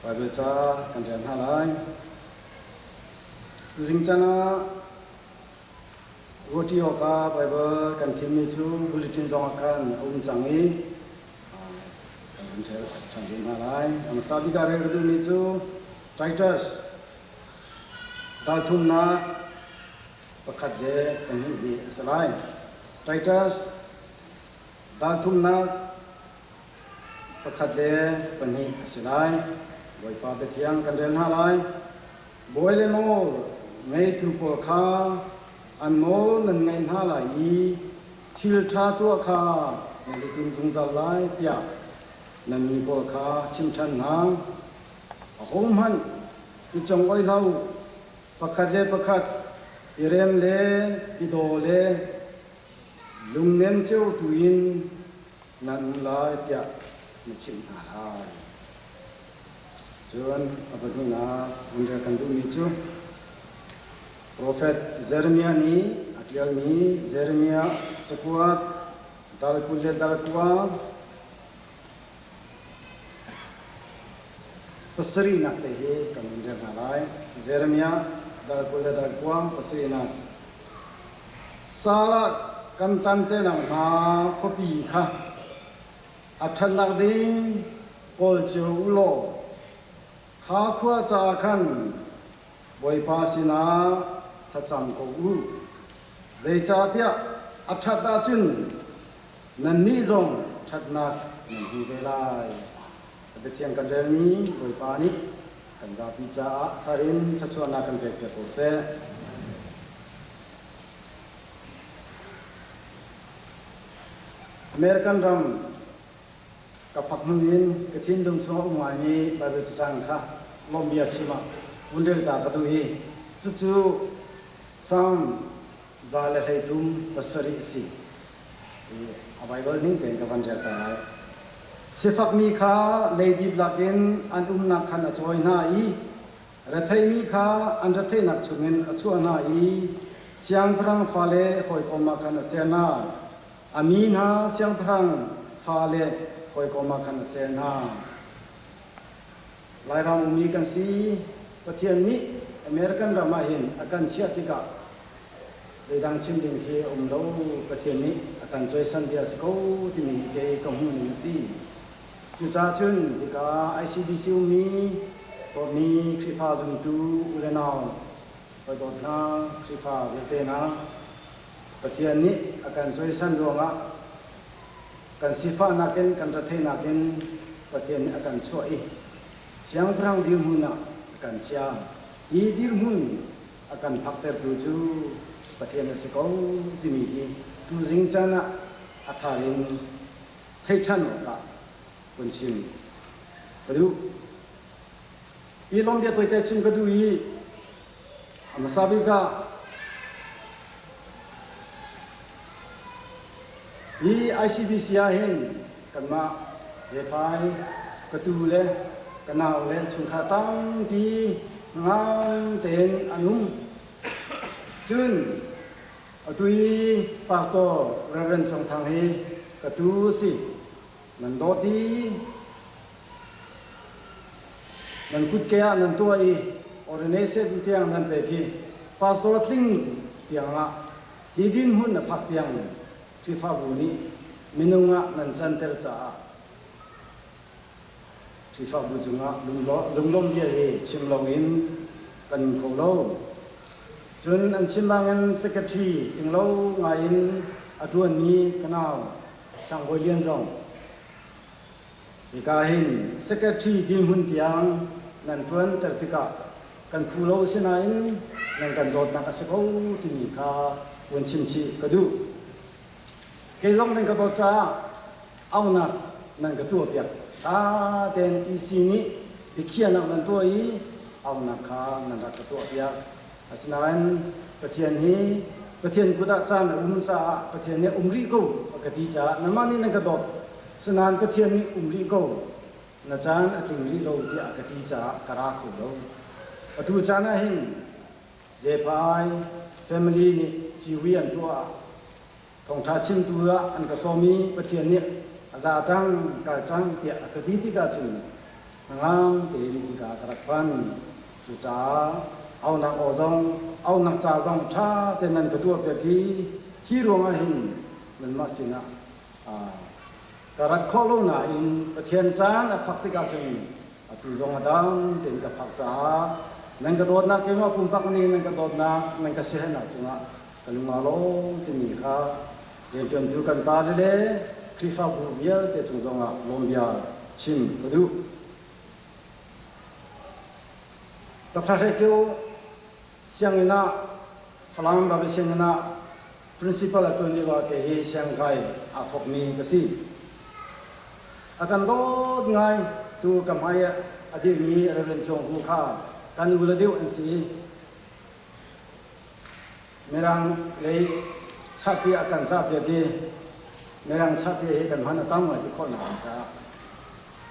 Baibal ca kan rel hna lai. Tuzing caan ah ruahṭi awkah Baibal kan thimmi cu bulletin zong ah khan a um cang i kan van rel ṭhan rih hna lai. A hmasa bik ah rel ka duhmi cu Titus dal thumnak pakhat le pahnih hi a si lai. Titus dal thumnak pakhat le pahnih a si lai. Bawipa biathiang kan rel hna lai. Bawi le nawl ngeitu pawl kha an nawl nan ngaih hna lai i thil ṭha tuah kha nan i tim zungzal lai tiah nan mi pawl kha chim ṭhan hna. Ahohmanh i congoih hlah u, pakhat le pakhat i rem le i daw le lungnem cio tu in nan um lai tiah na chimh hna lai. Cun a pahnihnak vun rel kan duhmi cu Profet Jeremiah nih a ṭialmi Jeremiah cakuat dal 20 le dal 9 pasarihnak te hi kan vun rel hna lai. Jeremiah dal 20 le dal 9 pasarihnak. Sal ah kan tan te nakhnga khuapi kha a ṭhatnak ding kawl cio u law kha khua caah khan Bawipa sinah thlacam ko u. Zeicahtiah a ṭhat ahcun nannih zong ṭhatnak nan hmu ve lai. A biathiang kan relmi Bawipa nih kan zapi caah a thar in thluachuahnak kan pekpiak ko seh. American ram ka phak hnu in ka thinlung chung a um ngaimi Baibal cacang kha lawmhbia chim ah vun rel ta ka duh i cucu Psalm 137 a si. I a Baibal ning tein ka van rel ta lai. Sifakmi kha leidip lakin an umnak khan a cawi hna i Retheimi kha an retheihnak chungin a chuah hna i siangpahrang fale hawikom ah khan a ser hna. A mi hna siangpahrang fale hawikom ah khan a ser hna. Lairam ummi kan si. Pathian nih American ram ah hin a kan chiah tikah zeidang chim ding khi a um lo. Pathian nih a kan cawisan bia a si ko timi hi kei ka hmuh ning a si. Cucaah cun hika ICBC ummi dawtmi Khrihfa zumtu u le nau, hawi-dawt hna, Khrihfa vialte hna, Pathian nih a kan cawisan ruangah kan sifahnak in kan retheihnak in Pathian nih a kan chuah i siangpahrang dirhmun ah a kan chia. Hi dirhmun a kan phaktertu cu Pathian a si ko timi hi tuzing caan ah a thar in theih ṭhan awkah vun chim ka duh. Hi lawmbia tawite chim ka duh i a hmasa bik ah hi ICBC ah hin kanmah Zephai ka tu le ka nau le chungkhar tampi ngam tein an um. Cun Atu i Pastor Rev. Tluang Thang hi ka tu a si. Nan dawt i nan kutke ah nan tuah i ordination tiang nan pek i pastor tling tiang ah hi dinhmun a phak tiang Khrihfabu nih minung ah nan canter caah Khrihfabu cungah lunglawm bia hi chim loin kan um kho lo. Cun an chim bangin secretary cinglo ngaiin a ṭuanmi ka nau Sang Bawi Lian zong hika hin secretary dirhmun tiang nan ṭuanter tikah kan phu lo sinain nan kan dawtnak a si ko timi kha vun chim chih ka duh. Kei zong nan ka dawt caah auhnak nan ka tuahpiak. Ṭha tein EC nih biakhiahnak nan tuah i auhnak kha nan rak ka tuahpiak. Asinain Pathian hi Pathian kut ah caan a um caah Pathian nih um rih ko a ka ti caah nanmah nih nan ka dawt. Asinain Pathian nih um rih ko na caan a tling rih lo tiah a ka ti caah ka ra kho lo. Atu caan ah hin Zephai family nih civui an tuah ah thawngṭha chimtu ah an ka sawm i Pathian nih a za cang, kal cang tiah a ka ti tikah cun Hnangam tein innka ka rak phan. Cucaah aunak aw zong aunak ca zong ṭha tein nan ka tuahpiak i hi ruangah hin nanmah sinah ka rat khawh lo nain Pathian caan a phak tikah cun atu zong a dang tein ka phak caah nan ka dawtnak keimah pumpak nih nan ka dawtnak nan ka siaherhnak cungah ka lung aa lawm timi kha rianṭuantu kan pale le Khrihfabu vialte cung zongah lawmbia chim ka duh. Dr. Hre Kio sianginn ah Falam Babi sianginn ah principal a ṭuan lio ah kei hi siangkai aa thawkmi ka si. A kan dawt ngai tu ka hmai ah a dirmi Reverend Tluang Hu kha kan u le deuh an si. Mirang lei chahpi a kan cahpiak i Mirang chahpi hi kan hman a tam ngai ti khawhnak ding caah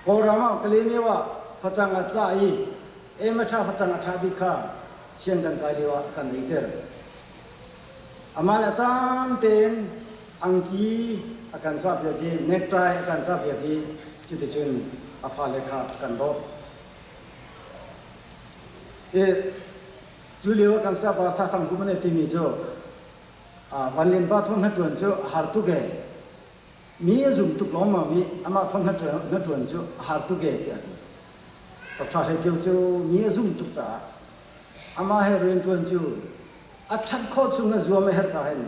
Kawlram ah Kalaymyo ah facang a tla i Emaṭha facang a ṭha bik kha siang kan kai lio ah a kan eiter. Amah le a caan tein angki a kan cahpiak i necktie a kan cahpiak i cuticun a fale kha a kan dawt. I Cu lio ah kan sapa Sathang kum an timi cu Van Lian pa thawng hnatuan cu a har tuk ee. Mi a zum tuk lawngmang i amah thawng hnatuan cu a har tuk ee tiah a ti. Dr. Hlei Kio cu mi a zum tuk caah amah he riantuan cu a ṭhat khawh chung a zuam a herh caah hin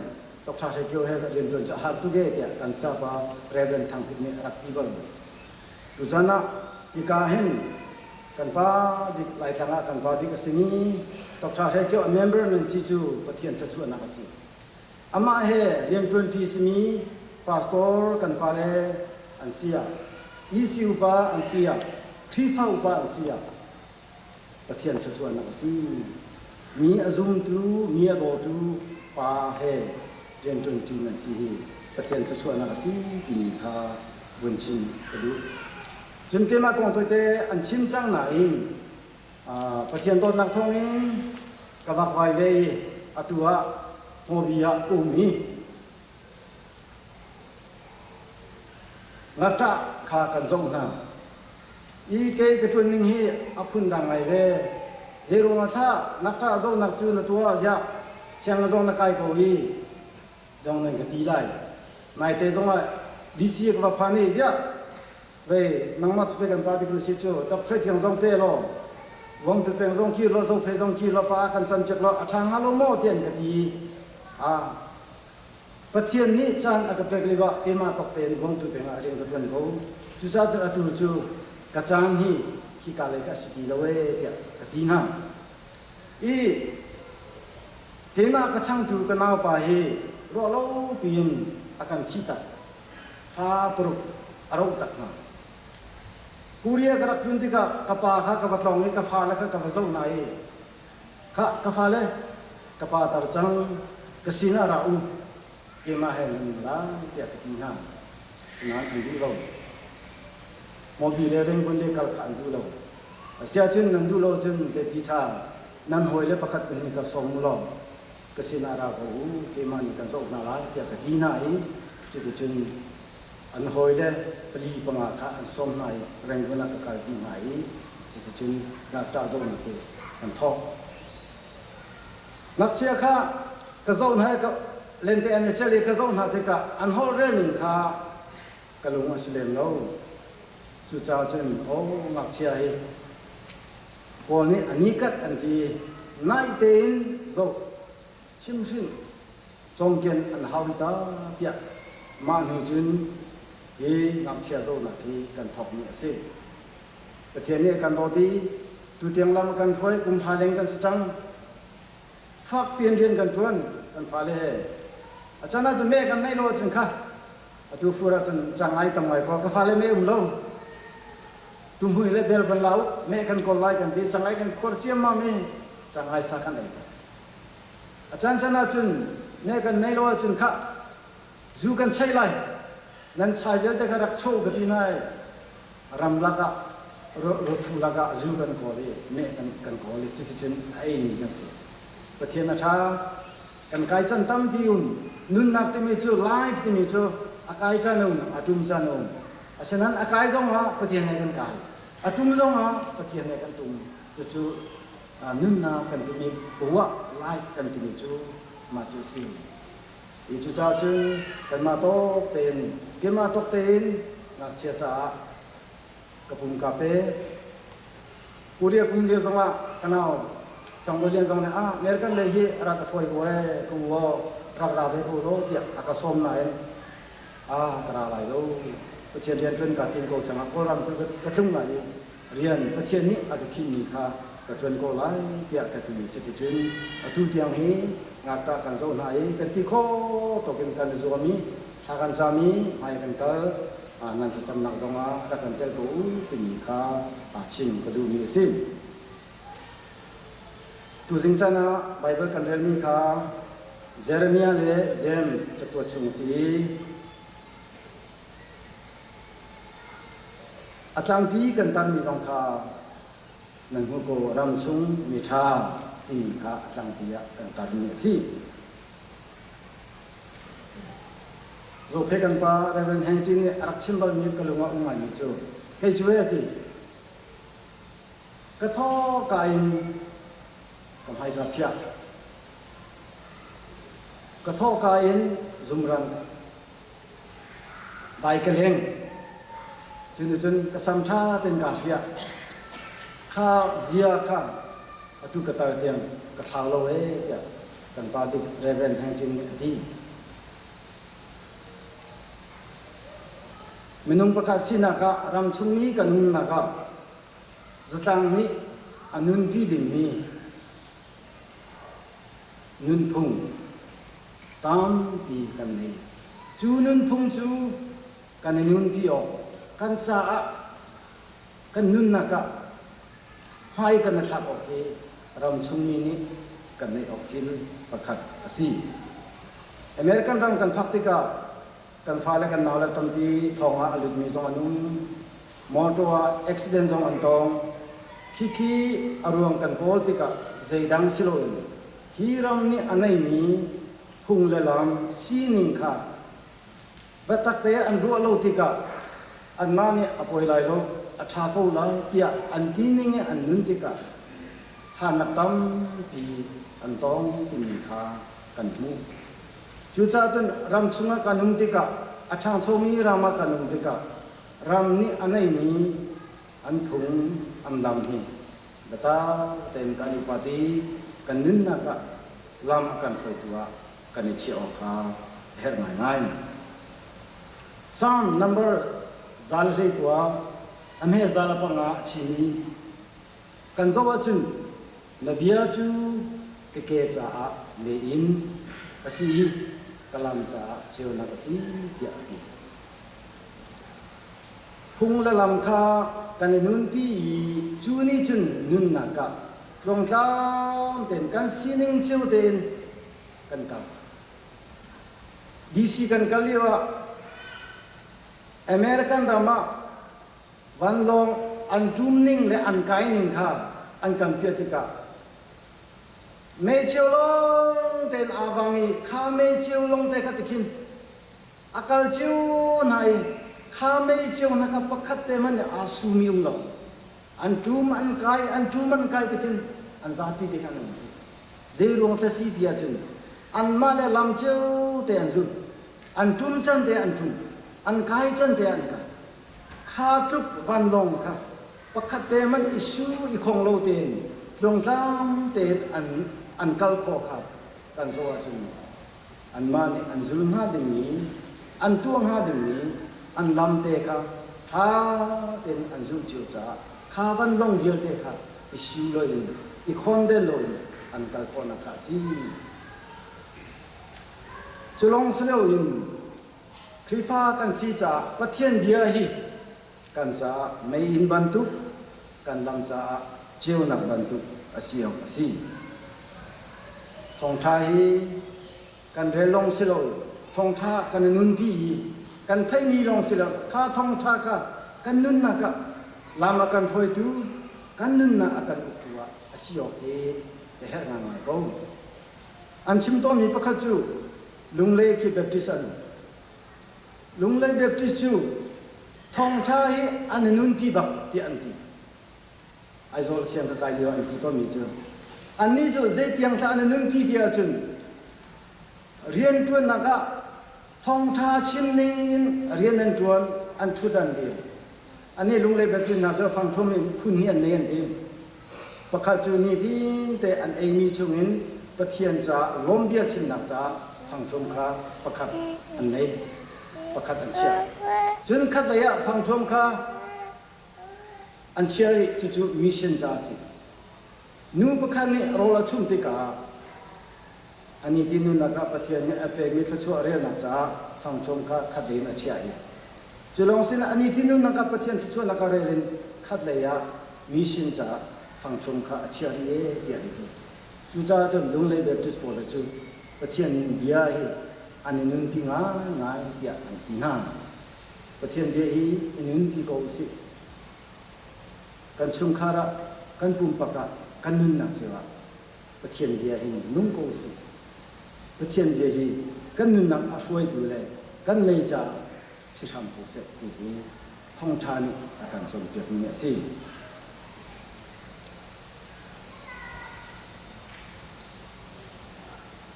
Dr. Hlei Kio he riantuan cu a har tuk ee tiah kan sapa Reverend Thang Hup nih a rak ti bal. Tuzan ah hika hin kan pa bik Laitlang ah kan pa bik a simi Dr. Hre Kio a member nan si cu Pathian thluachuahnak a si. Amah he rianṭuanṭi simi pastor kan pale an si ah, EC upa an si ah, Khrihfa upa an si ah Pathian thluachuahnak a si. Mi a zumtu, mi a dawtu pa he rianṭuanṭi nan si hi Pathian thluachuahnak a si timi kha vun chim ka duh. Cun keimah kong tawite an chim cang nain Pathian dawtnak thawngin ka vakvai ve i atu ah Hmawbi ah ka um i Ngakṭah kha kan zoh hna. I kei ka ṭuan ning hi a phundang ngai ve. Zeiruang ah thlah ngakṭah zohnak cu na tuah ziah siang na zong na kai ko i zong nan ka ti lai. Naite zongah DC ka va phan i ziah vei nangmah cu pei kan pa bik na si cu doctorate tiang zong pe law vongtu peng zong kir law zophei zong kir law pa kan campiak law a ṭha hnga lo maw tiah an ka ti. Ah Pathian nih caan a ka pek lio ah keimah tawk tein Vawngtu peng ah rian ka ṭuan ko. Cucaah cun atu cu ka caan hi khika lei kha a si ti lo ee tiah ka ti hna. I keimah ka changtu ka naupa hi ruah lo piin a kan thih tak. Fa paruk a roh tak hna. Korea ka rak tlun tikah ka pa kha ka va tlawng i ka fale kha ka va zoh hna i Khah, ka fale, ka pa tar cang, ka sinah ra u, keimah he nan um lai, tiah ka ti hna. Asinain an duh lo. Hmawbi le Rangoon le kal kha an duh lo. Asiahcun nan duh lo cun zeiti ṭha, nan hawile pakhat pahnih kha sawm u law ka sinah ra ko u, keimah nih kan zoh hna lai, tiah ka ti hna i cuticun an hawile pali panga kha an sawm hna i Rangoon ah ka kalpi hna i cuticun ngakṭah zohnak hi kan thawk. Ngakchia kha ka zoh hna i ka lente an i celh i ka zoh hna tikah an holh rel ning kha ka lung a si lem lo. Cucaah cun aw ngakchia hi Kawl nih a nikat an ti i naih tein zoh chimhhrinh cawmken an hau hi ta tiah mah hnu cun hi ngakchia zohnak hi kan thawkmi a si. Pathian nih a kan dawt i tutiang lam a kan hruai kum hra leng kan si cang. Fakpi in rian kan ṭuan kan fale he. A can ah cun meh kan neih lo ahcun kha atu fur ahcun cangai tam ngai kaw ka fale meh um lo. Tuhmui le bel van la u meh kan kawl lai kan ti cangai kan khuar ciammam i cangai sa kan ei ko. A caan caan ahcun meh kan nei lo ahcun khah zu kan chei lai nan chai vialte kha rak chuah ka ti hna i ramlak ah rawphu lakah zu kan kawl i meh kan, kan kawl i cuticun a eimi kan si. Pathian a ṭha kan kai can tampi um nunnak timi cu life timi cu a kai caan um a ṭum caan um asinain a kai zong ah Pathian he kan kai. A ṭum zongah Pathian he kan ṭum. Cucu nunnak kan timi buah life kan timi cu mah cu a si. I cucaah cun kanmah tawk tein keimah tawk tein ngakchia caah ka pum ka pe. Korea kum lio zongah ka nau Sangbawi Lian zong nih ah American lei hi a rat a fawi ko ee ka u aw rak ra ve ko law tiah a ka sawm nain ah ka ra lai lo Pathian rian ṭuan kaa tim ko cangah Kawlram tu ka tlung lai i rian Pathian nih a ka khinhmi kha ka ṭuan ko lai tiah ka ti. Cuticun atu tiang hi ngakṭah kan zoh hna i kan ti khawh tawkin kan i zuam i thla kan cam i hmai kan kal. Nan thlacamnak zongah rak kan tel ko u timi kha chim ka duhmi a si. Tuzing caan ah Baibal kan relmi kha Jeremiah le Jeim cakuat chung a si i a tlangpi kan tarmi zong kha nan hmuh ko ram chung miṭha timi kha a tlangpi ah kan tarmi a si. Zophei kan pa Reverend Heng Cin nih a rak chim balmi ka lung ah um ngaimi cu kei cu a ti ka thaw ka in ka hmai ka phiah ka thaw ka in zumran Dai ka leng. Cu nih cun ka sam ṭha tein kaa hriah. Kha zia kha atu ka tar tiang ka thlau lo ee tiah kan pa bik Reverend Heng Cin nih a ti. Minung pakhat sinak ah ramchungmi kan umnak ah zatlang nih a nunpi dingmi nunphung tampi kan ngei. Cu nunphung cu kan i nunpi awk, kan caah kan nunnak ah hmai kan i thlak awk hi ramchungmi nih kan neih awk thil pakhat a si. American ram kan phak tikah kan fale kan naule tampi thong ah a lutmi zong an um. Motor ah accident zong an tong. Khikhi a ruang kan kawl tikah zeidang si loin hi ram nih a ngeimi phung le lam sining kha biatak te an ruah lo tikah anmah nih a poi lai lo, a ṭha ko lai tiah an ti ning i an nun tikah harnak tampi an tong timi kha kan hmuh. Cucaah cun ram chungah kan um tikah a ṭhangchomi ram ah kan um tikah ram nih a ngeimi an phung an lam hi biatak tein kan upat i kan nunnak ah lam a kan hruaitu ah kan i chiah awk kha a herh ngaingai. Psalm number 119 a hme 105 a chim i kan zoh ahcun na bia cu ka ke caah meiinn a si i ka lam caah ceunak a si tiah a ti. Phung le lam kha kan i nunpi i cu nih cun nunnak ah tluangtlam tein kan sining cio tein kan kal. DC kan kal lio ah American ram ah vanlawng an ṭum ning le an kai ning kha an kan piah tikah meiceu lawng tein aa vang i kha meiceu lawng te kha tikhin A kal cio hna i kha mei cio hna kha pakhat te hmanh nih aa sumi um lo. An ṭum an kai, an ṭum an kai tikin an zapi te khan an um ti. Zei ruang thla si ti ahcun anmah le lam cio te an zulh. An ṭum can te an ṭum, an kai can te an kai. Kha tluk vanlawng kha pakhat te hmanh i su i khong lo tein tluangtlam tein an an kal khawh kha kan zoh ahcun Anmah nih an zul hnga dingmi, an tuah hnga dingmi an lam te kha ṭha tein an zulh cio caah kha vanlawng vialte kha i si loin i khawnden loin an kal khawhnak kha a si. Cu lawng si loin Khrihfa kan si caah Pathian bia hi kan caah meiinn bantuk, kan lam caah ceunak bantuk a si awk a si. Thawngṭha hi kan rel lawng si lo, thawngṭha kan i nunpi i kan theihmi lawng si lo, kha thawngṭha kha kan nunnak ah lam a kan hruaitu, kan nunnak a kan uktu ah a si awk hi a herh ngaingai ko. An chim tawnmi pakhat cu Lunglei khi Baptist an Lunglei Baptist cu thawngṭha hi an i nunpi bak tiah an ti. Aizawl siang ka kai lio an ti tawnmi cu. Annih cu zeitiang thla an i nunpi ti ahcun rianṭuannak ah thawngṭha chim ning in rian an ṭuan, an ṭhut an dir. Anih Lunglei Baptist hna cu fangthum in phun hnih an nei an ti. Pakhat cu nitin te an eimi chungin Pathian caah lawmbia chimnak caah fangthum kha pakhat an nei, pakhat an chiah. Cun khatlei ah fangthum kha an chiah rih, cucu mission caah a si. Nu pakhat nih rawl a chumh tikah a niti nunnak ah Pathian nih a pekmi thluachuah relnak caah fangthum kha khatlei in a chiah i cu lawng sinah a niti nunnak ah Pathian thluachuahnak ah rel in khatlei ah mission caah fangthum kha a chiah rih ee tiah an ti. Cucaah cun Lunglei Baptist pawl cu Pathian bia hi an i nunpi ngaingai tiah an ti hna. Pathian bia hi i nunpi ko usih. Kan chungkhar ah, kan pumpak ah, kan nunnak cio ah Pathian bia hin nung ko usih. Pathian bia hi kan nunnak a hruaitu le kan mei caah si hram ko seh ti hi thawngṭha nih a kan cawnpiakmi a si.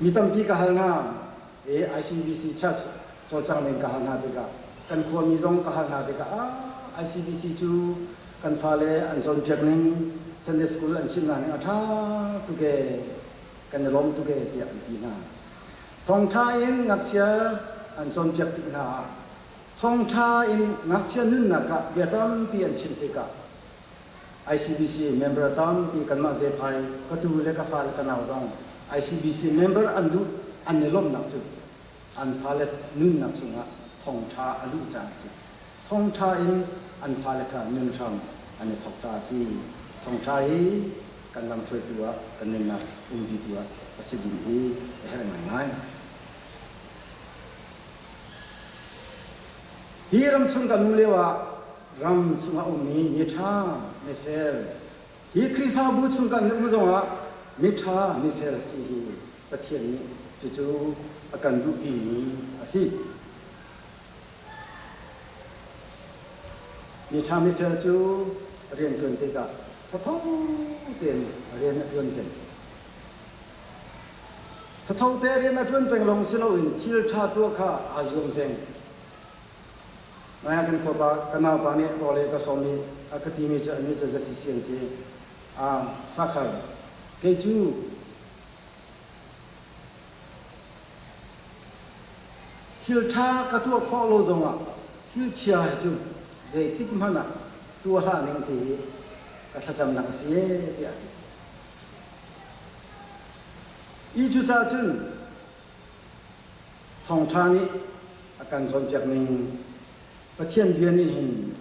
Mi tampi ka hal hna i ICBC Church cawlcang ning ka hal hna tikah kan khuami zong ka hal hna tikah ah ICBC cu kan fale an cawnpiak ning Sunday school an chimh hna ning a ṭha tuk ee kan i lawm tuk ee tiah an ti hna. Thawngṭha in ngakchia an cawnpiak tik hna ah thawngṭha in ngakchia nunnak ah bia tampi an chim tikah ICBC member tampi kanmah Zephai ka tu le ka fa le ka nau zong ICBC member an luh an i lawmhnak cu an fale nunnak chungah thawngṭha a luh caah a si. Thawngṭha in an fale kha nun hram an i thawk caah a si. Thawngṭha hi kan lamhruaitu ah kan nunnak umpitu ah a si ding hi a herh ngaingai. Hi ram chung kan um lio ah ram chungah ummi miṭha, mifel, hi Khrihfabu chung kan um zongah miṭha, mifel si hi Pathian nih cucu a kan duhpimi a si. Miṭha mifel cu rian ṭuan tikah thatho tein rian a ṭuan peng. Thatho te rian a ṭuan peng lawng si loin thil ṭha tuah kha aa zuam peng. Nai kan khuapa ka naupa nih rawl ei ka sawm i a ka timi cu anih cu ZCC an si. Ah, sakhar, kei cu thil ṭha ka tuah khawh lo zongah thil chia hi cu zeitik hmanh ah tuah hlah ning ti hi ka thlacamnak a si ee tiah a ti. I cucaah cun Thawngṭha nih a kan cawnpiak ning Pathian bia nih hin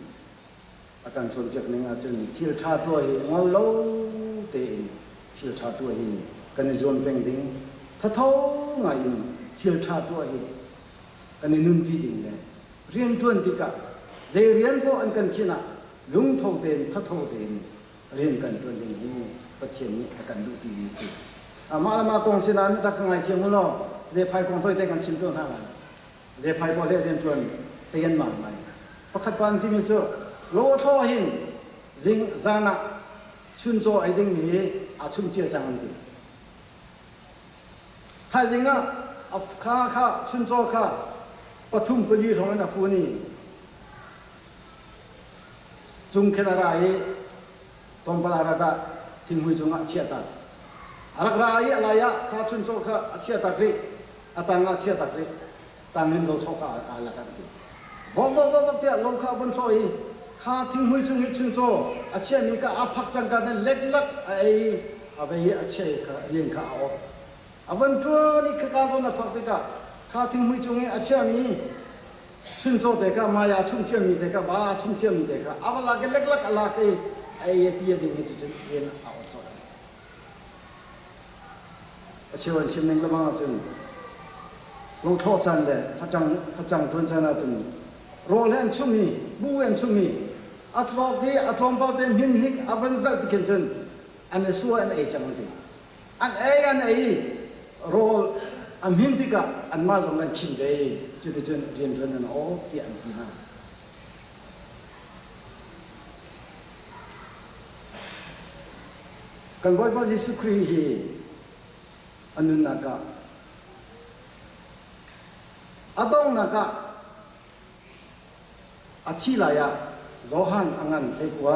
a kan cawnpiak ning ahcun thil ṭha tuah hi ngol lo tein thil ṭha tuah hi kan i zuam peng ding thatho ngai in thil ṭha tuah hi kan i nunpi ding le rianṭuan tikah zei rian poah an kan khinh ah lungtho tein thatho tein rian kan ṭuan ding hi Pathian nih a kan duhpimi a si. Mah le mah kong sinain rak ka ngaithiam u law zephai kong toite kan chim tuah hna lai. Zephai pawl he rianṭuan tein ma ngai. Pakhat pa an timi cu lawthlaw hin zing zan ah chuncaw ei dingmi hi aa chum cia cang an ti. Thaizing ah a kha kha chuncaw kha pathum pali hrawng in a fun i Cung khin a ra i tlawmpal a rat ah thinghmui cungah a chiahtak. A rak ra i a lai ah kha chuncaw kha a chiahtak rih, a tang ah a chiahtak rih. Tang in lothlawh kha aa lak an ti. Vok vok vok vok tiah lo kha a vun thlawh i kha thinghmui cung i chuncaw a chiahmi kha aa phak cangka in leklak a ei i a vei i a chiah i kha rian kha a awk. A van ṭuan i khaka zawn a phak tikah kha thinghmui cung i a chiahmi Chuncaw te kha maya chung ciami te kha ba chung ciami te kha a va lak i leklak a lak i a ei a ti a ding i cucun rian a awt colh. A cheu an chim ning lebang ahcun lothlawh caan le facang facang ṭuan caan ahcun rawl he an chumh i bu he an chumh i a tlawk i a tlawmpal te hmin hnik a van zalh ti khin cun an i sua an ei cang an ti. An ei an ei i rawl a hmin tikah anmah zong an khin ve i cuticun rianṭuan an awk tiah an ti hna. Kan Bawipa Jesuh Khrih hi a nunnak ah a donghnak ah a thi lai ah Johan a ngan hleikua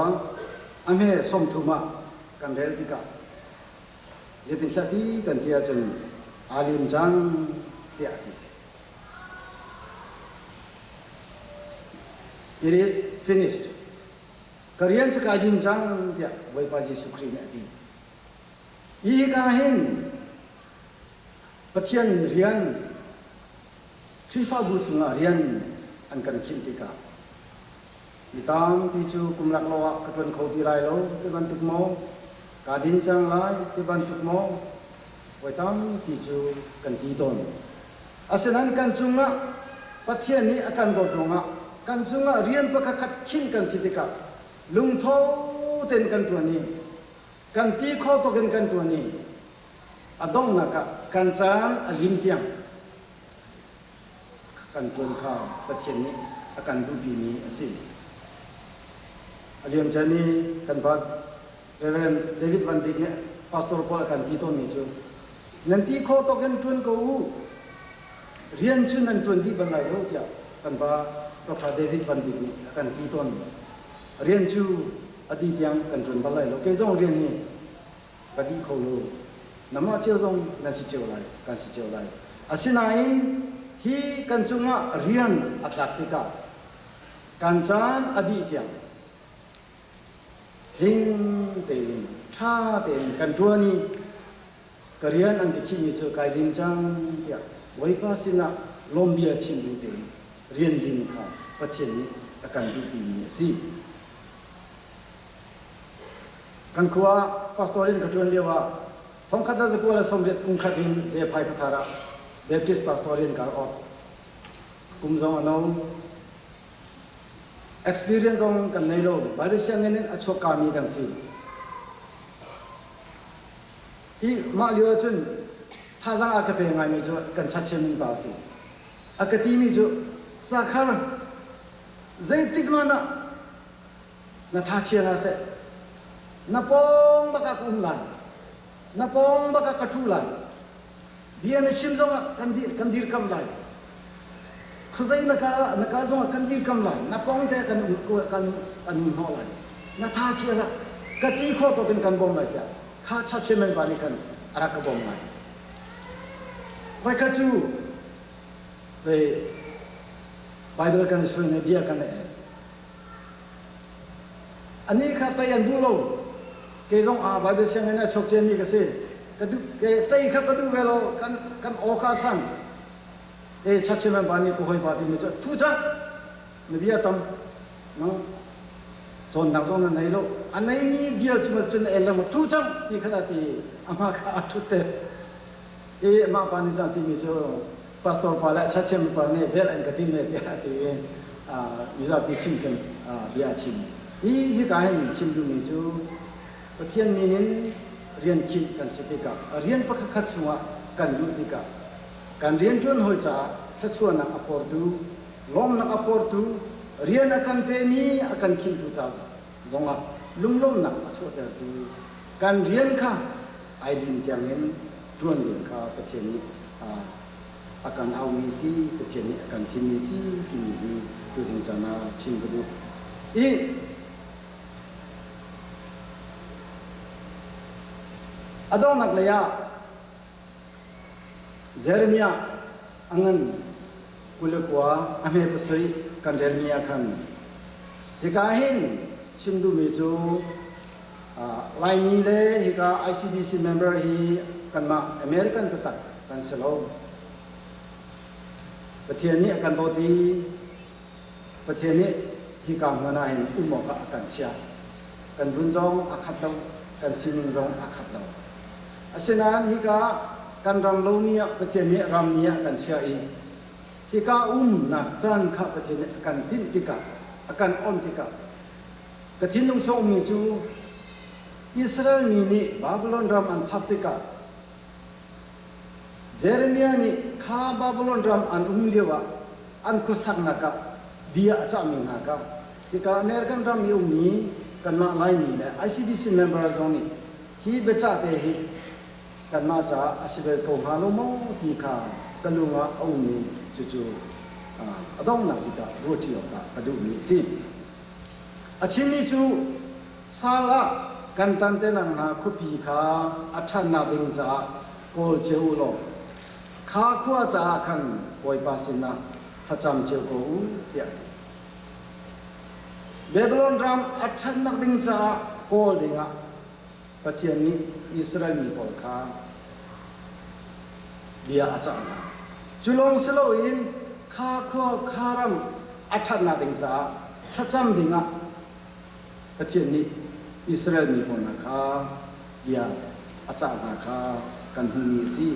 a hme 30 ah kan rel tikah zeitinhlah ti kan ti ahcun aa lim cang tiah a ti. It is finished. Ka rian cu kai lim cang tiah Bawipa Jesuh Khrih nih a ti. Hi hika hin Pathian rian Khrihfabu chungah rian an kan khinh tikah mi tampi cu kum laklawh ah ka ṭuan kho ti lai lo ti bantuk maw kaa din cang lai ti bantuk maw voi tampi cu kan ti tawn. Asinain kan cungah Pathian nih a kan dawt ruangah kan cungah rian pakhatkhat khinh kan si tikah lungtho tein kan ṭuan i kan ti khawh tawk in kan ṭuan i a donghnak ah kan caan a lim tiang kan ṭuan kha Pathian nih a kan duhpimi a si. A liamcia ni kan pa Reverend David Van Bik nih pastor pawl a kan ti tawnmi cu nan ti khawh tawk in ṭuan ko u rian cu nan ṭuan dih bal lai lo tiah kan pa Dr. David Van Bik nih a kan ti tawn. Rian cu a dih tiang kan ṭuan bal lai lo. Kei zong rian hi ka dih kho lo. Namah cio zong nan si cio lai, kan si cio lai. Asinain hi kan cungah rian a tlak tikah kan caan a dih tiang tling tein ṭha tein kan ṭuan i ka rian an ka khihmi cu kai lim cang tiah Bawipa sinah lawmbia chim ding tein rian lim kha Pathian nih a kan duhpimi a si. Kan khua ah pastor in ka ṭuan lio ah 1918 kum khat in Zephai khuathar ah Baptist pastor in ka rak Kum zong a no. Experience zong kan nei lo. Bible sianginn in a chuakkami kan si. Hi mah lio ahcun thazaang a ka pe ngaimi cu kan chachiamin pa a si. A ka timi cu sakhar zeitik hmanh ah na tha chia hlah seh. Na pawng bak ah ka um lai. Na pawng bak ah ka ṭhu lai. Bia na chim zongah kan dir kan dirkamh lai. Khuazei na kal na kal zongah kan dirkamh lai. Na pawng te kan um kan kan um hnawh lai. Na tha chia hlah. Ka ti khawh tawk in kan bawm lai tiah kha chachiamen pa nih khan a rak ka bawm lai. Voikhat cu hei Bible kan i suai na bia kan el. Anih kha tei an duh lo. Kei zong ah Bible sianginn ah chuak ciami ka si. Ka duh ke tei kha ka duh ve lo. Kan kan aw kha a sang. E chachiman pa nih ka hawipa timi cu thu cang. Na bia tam. No. Cawnnak zong na nei lo. A neimi bia cu cun na el lengmang thu cang ti kha dah ti amah kha a thut te. I mah pa nih cun a timi cu pastor pa le church pa nih vel an ka tim e tiah a ti i mizapi chim khin bia a chim. Hi hika hin chim duhmi cu Pathian min in rian khinh kan si tikah rian pakhatkhat chungah kan luh tikah kan rianṭuan hawi caah thluachuahnak a phortu, lawmnak a phortu, rian a kan pemi a kan khinhtu ca zongah lunglawmhnak a chuahtertu kan rian kha ai lim tiangin ṭuan ding kha Pathian nih a kan aumi si, Pathian nih a kan thimmi si timi hi tuzing caan ah chim ka duh. I a donghnak lei ah Jeremiah a ngan 29 a hme pasarih kan relmi ah khan hika hin chim duhmi cu Laimi le hika ICBC member hi kanmah American taktak kan si lo. Pathian nih a kan dawt i Pathian nih hika hmun ah hin um awkah a kan chiah. Kan vun zong a khat lo, kan sining zong a khat lo. Asinain hika kan ram lomi ah Pathian nih rammi ah a kan chiah i hika umnak caan kha Pathian nih a kan tinh tikah, a kan on tikah Ka thinlung chung ummi cu Israel mi nih Babylon ram an phak tikah Jeremiah nih kha Babylon ram an um lioah an khuasaknak ah bia a cahmi hna kha hika American ram i ummi kanmah Laimi le ICBC member zong nih Hi biacah te hi kanmah caah a si ve ko hnga lo maw ti kha ka lung ah a ummi cucu a donghnak bik ah ruahṭi awkah ka duhmi a si. A chimmi cu sal ah kan tan te hna khuapi kha a ṭhatnak ding caah kawl cio u law kha khua caah khan Bawipa sinah thlacam cio ko u tiah a ti. Babylon ram a ṭhatnak ding caah kawl dingah Pathian nih Israel mi pawl kha bia a cah hna. Cu lawng si loin kha khua kha ram a ṭhatnak ding caah thlacam dingah Pathian nih Israel mi pawl hna kha bia a cah hna kha kan hmuhmi a si.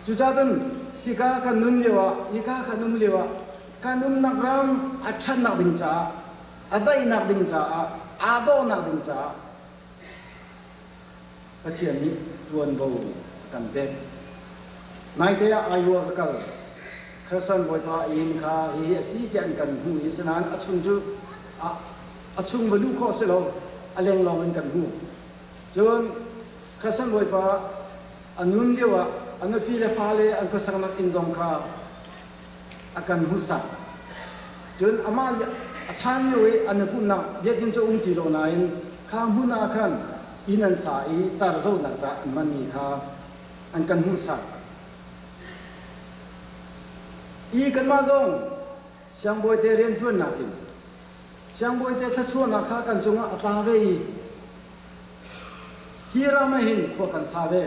Cucaah cun hika kan nun lioah, hika kan um lioah kan umnak ram a ṭhatnak ding caah, a daihnak ding caah, aa dawhnak ding caah Pathian nih ṭuanvo a kan pek. Naite ah Iowa ka kal. Kherson Bawipa inn kha hihi a si tiah an kan hmuh i asinain a chung cu a chung va luh khawh a si lo, a leng lawng in kan hmuh. Cun Kherson Bawipa a nun lioah a nupi le fale an khuasaknak inn zong kha a kan hmuhsak. Cun amah a chan lio i an i pumhnak biakinn cu a um ti lo nain kha hmun ah khan inn an sa i tar zohnak caah an hmanmi kha an kan hmuhsak. I kanmah zong siangbawite rianṭuannak in siangbawite thluachuahnak kha kan cungah a tla ve i hi ram ah hin khua kan sa ve.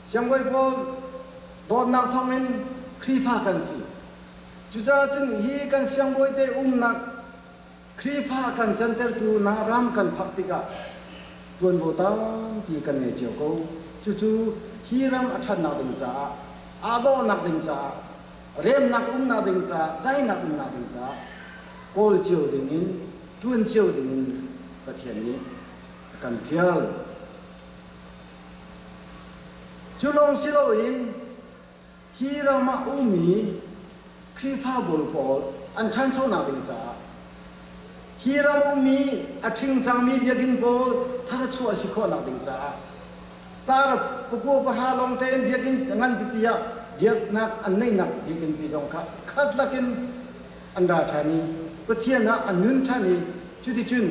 Siangbawi pawl dawtnak thawngin Khrihfa kan si. Cucaah cun hi kan siangbawi te umnak Khrihfa kan cantertu na ram kan phak tikah ṭuanvo tampi kan ngei cio ko. Cucu hi ram a ṭhatnak ding caah, aa dawhnak ding caah, remnak umnak ding caah, daihnak umnak ding caah kawl cio dingin, ṭuan cio dingin Pathian nih a kan fial. Cu lawng si loin hi ram ah ummi Khrihfabu pawl an ṭhanchonak ding caah hi ram ummi a ṭhing cangmi biakinn pawl tharchuah a si khawhnak ding caah tar pakua pahra lawng tein biakinn nganpipi ah biaknak an neihnak biakinn pi zong kha khat lakin an ra ṭhan i Pathian ah an nun ṭhan i cuticun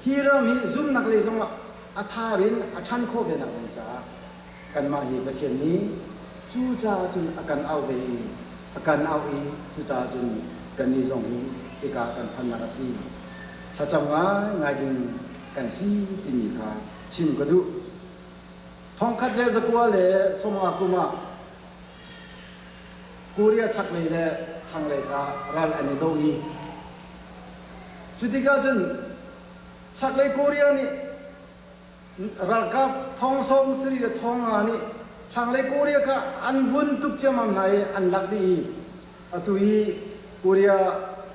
hi ram hi zumnak lei zongah a thar in a ṭhan khawh ve nak ding caah kanmah hi Pathian nih cucaah cun a kan auh ve i a kan auh i cucaah cun kannih zong hi hika kan phannak a si. Thlacam ngaingai ding kan si timi kha chim ka duh. 1950 kum ah Korea chaklei le thlanglei kha ral an i do i cu tikah cun Chaklei Korea nih ralkap thong 70 le thong nga nih thlanglei Korea kha an vun tuk ciammam hna i an lak dih i atu hi Korea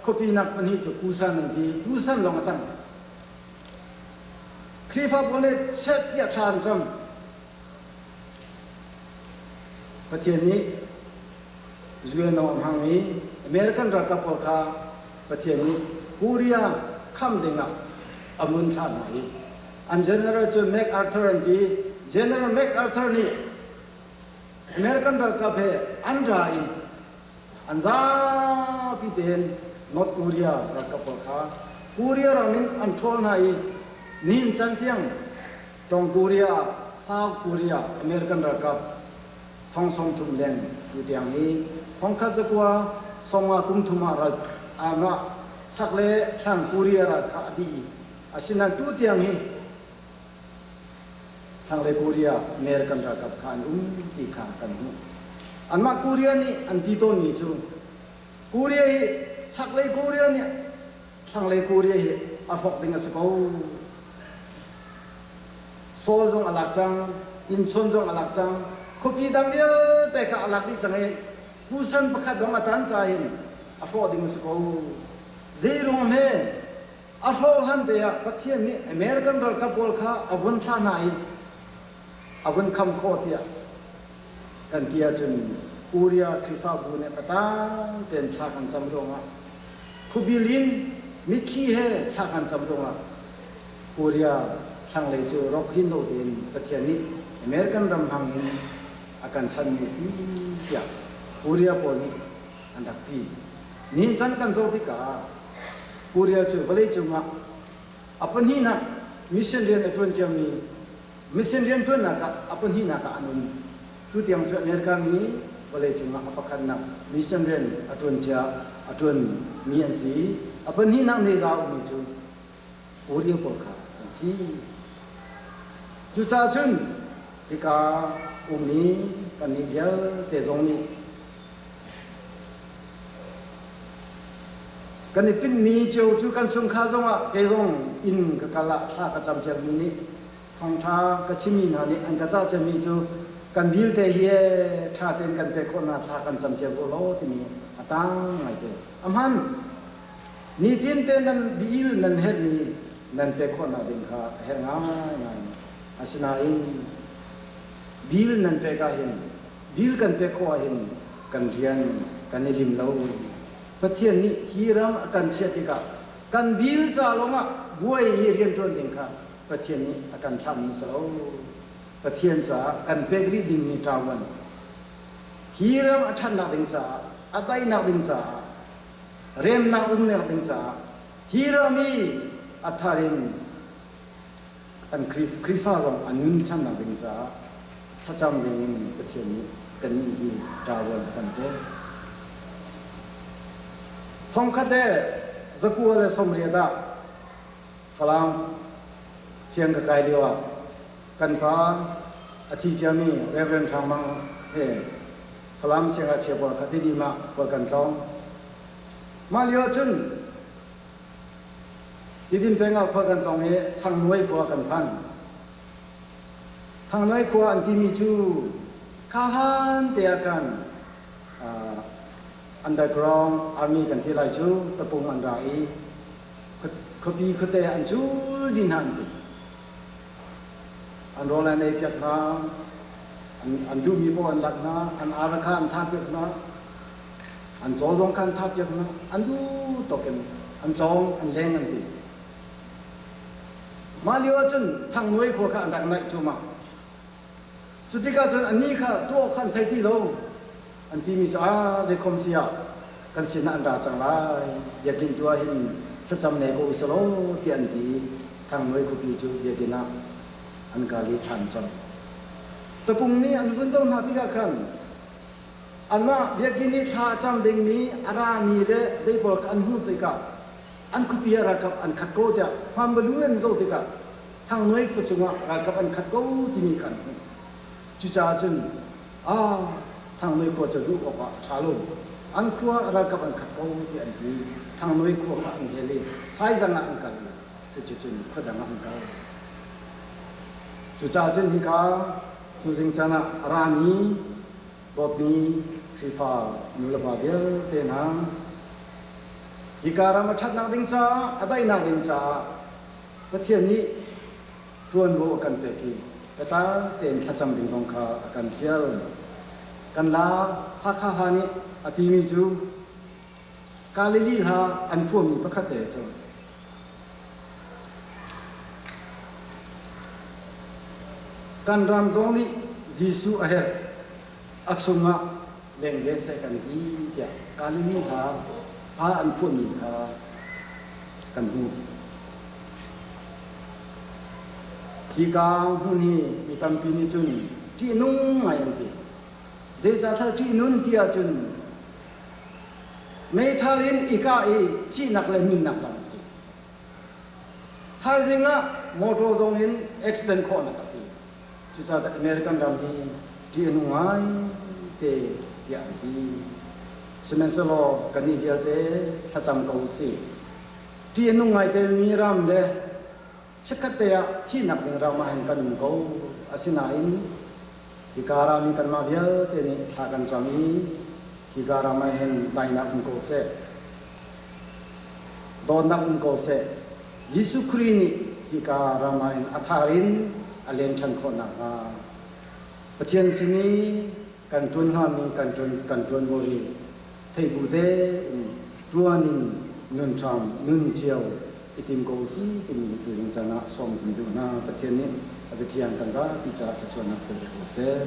khuapi nak pahnih cu Busan an ti. Busan lawng a tang. Khrihfa pawl nih chet tiah thla an cam. Pathian nih UNO a hmang i American ralkap pawl kha Pathian nih Korea kham dingah a vun thlah hna i an general cu MacArthur an ti. General MacArthur nih American ralkap he an ra i an zapi tein North Korea ralkap pawl kha Korea ram in an ṭhawl hna i nihin caan tiang Tong Korea ah South Korea American ralkap thong 30 leng tu tiang hi 1950 kum thum ah ral mah chak le thlang Korea ral kha a dih i asinain tu tiang hi thlanglei Korea American ralkap kha an um ti kha kan hmuh. Anmah Korea nih an ti tawnmi cu Korea hi chaklei Korea nih thlanglei Korea hi a hrawk ding a si ko. Saul zong a lak cang, Incheon zong a lak cang, khuapi dang vialte kha a lak dih cang i Busan pakhat lawng a tan ca hin a hrawh ding a si ko. Zeiruang he a hrawh hlan te ah Pathian nih American ralkap pawl kha a vun thlah hna i a vun kham khawh tiah kan ti ahcun Korea Khrihfabu nih patang tein thla kan cam ruangah khuabil in mitthli he thla kan cam ruangah Korea thlanglei cu rawk hin lo tein Pathian nih American ram hmang in a kan chanmi a si tiah Korea pawl nih an rak ti. Nihin chan kan zoh tikah Korea cu vawleicung ah a pahnihnak mission rian a ṭuan ciami mission rianṭuannak ah a pahnihnak ah an um. Tutiang cu America nih vawleicung ah a pakhatnak mission rian a ṭuan cia a ṭuanmi an si. A pahnihnak neza a ummi cu Korea pawl kha an si. Cucaah cun hika ummi kannih vialte zong nih kan i tinhmi cio cu kan chungkhar zongah kei zong inn ka kal ah thla ka campiakmi nih thawngṭha ka chimmi hna nih an ka cah ciami cu kan vialte hi ṭha tein kan pek khawh hna thla kan campiak u law timi a tang ngaite. A hman. Nitin te nan bil nan herhmi nan pek khawhnak ding kha a herh ngaingai. Asinain bil nan pek ahhin bil kan pek khawh ahhin kan rian kan i lim lo. Pathian nih hi ram a kan chiah tikah kan bil ca lawngah buai hi rianṭuan ding kha Pathian nih a kan thlahmi si lo. Pathian caah kan pek rih dingmi ṭavuan hi ram a ṭhatnak ding caah a daihnak ding caah remnak umnak ding caah hi ram i a thar in an Khrihfa zong a nun ṭhannak ding caah thlacam ding in Pathian nih kannih hi ṭavuan a kan pek. Thongkhat le 980 ah Falam siang ka kai lio ah kan pa a thi ciami Reverend Hrang Mang he Falam siangngakchia pawl kha Tidim ah khual kan tlawng. Mah lio ahcun Tidim peng ah khual kan tlawng i Thangnuai khua kan phan. Thangnuai khua an timi cu kha hlan te ah khan underground army kan ti lai cu tapung an ra i khuapi khuate an cul dih hna an ti. An rawl an ei piak hna, an duhmi paoh an lak hna, an ar kha an thah piak hna, an caw zong kha an thah piak hna, an duh tawk in an tlawng, an leng an ti. Mah lio ahcun Thangnuai khua kha an rak naih cuahmah. Cu tikah cun annih kha tuah kha an thei ti lo. An timi cu aa zeikhom si ah kan sinah an ra cang lai. Biakinn tu ah hin thlacam ne ko usalaw tiah an ti. Thangnuai khuapi cu biakinn ah an kal i thla an cam. Tapung nih an vun zoh hna tikah khan anmah biakinn i thla a cam dingmi a rami le vei pawl kha an hmuh tikah an khuapi ah ralkap an khat ko tiah hmanbalu an zoh tikah Thangnuai khua chungah ralkap an khat ko timi kan hmuh. Cucaah cun ah Thangnuai khua cu luh awkah a ṭha lo. An khua ralkap an khat ko tiah an ti. Thangnuai khua kha an hel i Saizang ah an kal i cuticun khua dang ah an kal. Cucaah cun hika tuzing caan ah a rami dawtmi Khrihfa nulepa vialte hna hika ram a ṭhatnak ding caah a daihnak ding caah Pathian nih ṭuanvo a kan pek i biatak tein thlacam ding zong kha a kan fial. Kan la Hakha ha nih a timi cu Galilee hla an phuahmi pakhat te cu kan ram zong nih Jesuh a herh a chungah leng ve seh kan ti tiah Galilee hla hla an phuahmi kha kan hmuh. Hika hmun hi mi tampi nih cun ṭihnung ngai an ti. Zeicahtiah ṭihnun ti ahcun meithal in i kah i thihnak le nunnak lam a si. Thaizing ah motor zong in accident khawhnak a si. Cucaah American ram hi ṭih a nung ngai te tiah an ti. Sihmanhsehlaw kannih vialte thlacam ko usih. Ṭih a nung ngaite mi ram le chikkhat te ah thihnak ding ram ah hin kan um ko. Asinain hika ram i kanmah vialte nih thla kan cam i hika ram ah hin daihnak um ko seh. Dawtnak um ko seh. Jesuh Khrih nih hika ram ah hin a thar in a len ṭhan khawh nakhnga Pathian sin i kan ṭuan hngami kan ṭuan kan ṭuanvo hi theibu tein ṭuan in nun hram nun cio. i tim ko usih timi tuzing caan ah sawm kan duh hna. Pathian nih a biathiang kan zapi caah thluachuahnak pe ko seh.